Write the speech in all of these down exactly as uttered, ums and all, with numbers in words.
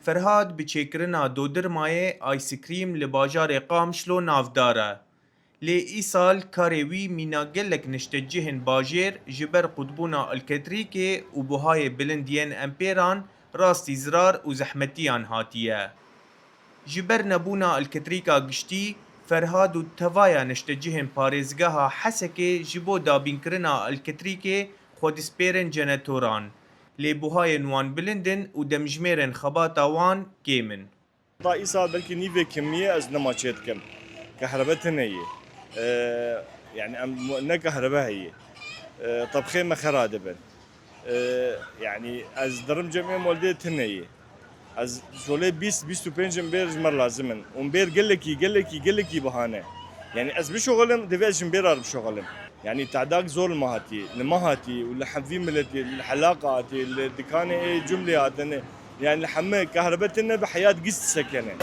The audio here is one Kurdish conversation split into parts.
Ferhad bi çêkirina dodirmayê ice cream li bajarê Qamişlo navdar e. Lê îsal karê wî mîna gelek niştecihên bajêr ji ber qutbûna elketrîkê û buhayê bilind yên empêran rastî zirar û zehmetiyan hatiye. Ji ber nebûna elketrîka giştî, Ferhad û tevaya niştecihên parêzgeha Hesekê ji bo dabînkirina elketrîkê xwe dispêrin cenetoran. Lê buhayên wan bilind in û demjimêrên xebata wan kêm in. Ta îsal belkî nîvê kimiye ez nema çê dikim. Kehrebe tune ye. Ee, yani em ne kehrebe heye. Ee, tebxê me xera dibin. Ee, yani ez dirim cemê moldê tune ye. Ez şolê bîst, bîst û pênc em bêr ji me lazim in. Û bêr gelekî, gelekî, gelekî bahane. Yani ez bişoxelim, divê ez ji bêr re bişoxelim. Yani te'dak zor li me hatî, li me hatî û li hemvî miletî, li helaqa hatî, li dikanê ê cumlê hatine. Yani li heme kahribe tine bi heyat gist sekene.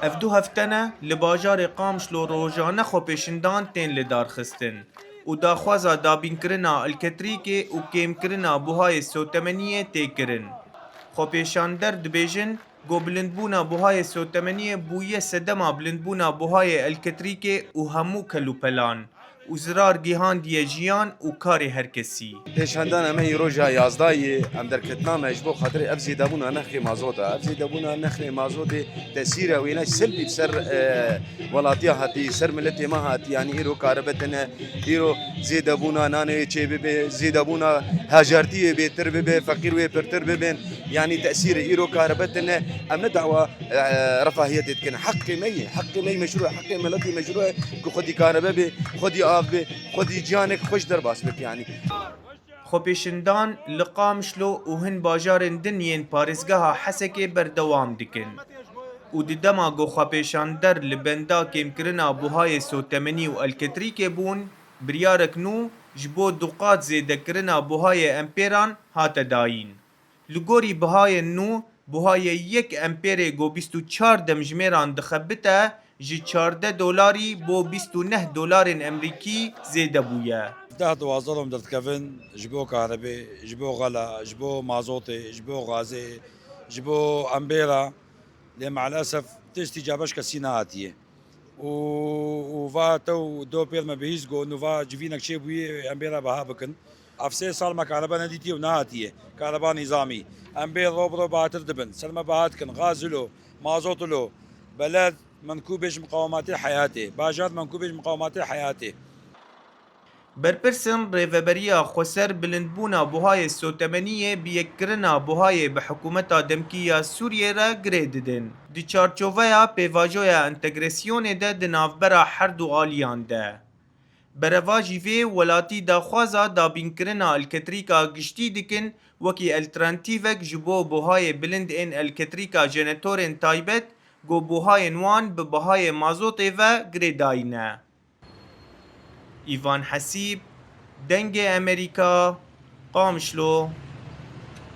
Ev du hefte ne li bajarê Qamişlo rojane xwepêşindan tên lidarxistin û daxwaza dabînkirina elketrîkê û kêmkirina buhayê sotemeniyê tê kirin. Xwepêşander dibêjin, Go bilindbûna buhayê sotemeniyê bûye sedema bilindbûna buhayê elketrîkê û hemû kelûpelan û zirar gihandiye jiyan û karê her kesî. Pêşandana me yê roja yazdayê, em derketina me ji bo xatirê ev zêdebûna nirxê mazota. Ev zêdebûna nirxê mazotê tesîra wêne selbî li ser, e, welatiya hatî, ser miletê me hatî. Yanî îro karibe tine, îro zêdebûna nanê wê çê bibe, zêdebûna hajartiyê bêtir bibe, feqîr wê pirtir bibin. Yanî tesîrê îro karibe tine, em ne dawa, e, refahiyetê dikin. Heqê me ye, heqê me ye meşrû, heqê miletê meşrû ye ku xwedî karibe bê, xwedî av bê, xwedî ciyanek xweş derbas bik yanî. Xwepêşindan li Qamişlo û hin bajarên din yên parêzgeha Hesekê berdewam dikin û di dema ku xwepêşander li benda kêmkirina buhayê sotemenî û elketrîkê bûn, biryarek nû ji bo duqat zêdekirina buhayê empêran hate dayîn. Li gorî bihayên nû, buhayê yek empêrê ku bîst û çar demjimêran dixebite, ji çardeh dolarî bo bîst û neh dolarên Emerîkî zêde bûye. Deh duwazdeh dom derdikevin ji bo kahribê, ji bo xela, ji bo mazotê, ji bo gazê, ji bo empêra. Lê meelesef tiştî cabeş kesî nehatiye. Û, û va tew do pêr me bihîst got, nû va civînek çêbûyî em bê re beha bikin. Ev sê sal me kareba nedîtiye û nehatiye. Kareba nîzamî. Em bê ro bi ro bahatir dibin. Ser me beha dikin. Gaz ilo, mazot ilo. Beled, min ku bêj miqawematê heyatê. Bajar, min ku bêj miqawematê heyatê. Berpirsên Rêveberiya Xweser bilindbûna buhayê sotemeniyê bi yekkirina buhayê bi hikûmeta demkî ya Sûriyê re girê didin. Di çarçoveya pêvajoya entegrasyonê de di navbera her du aliyan de. Berevajî vê welatî daxwaza dabînkirina elketrîka giştî dikin wekî alternatîvek ji bo buhayê bilind ên elketrîka jenetorên taybet ku buhayên wan bi bihayê mazotê ve girêdayî ne. Îvan Hesîb, Dengê Emerîka, Qamişlo.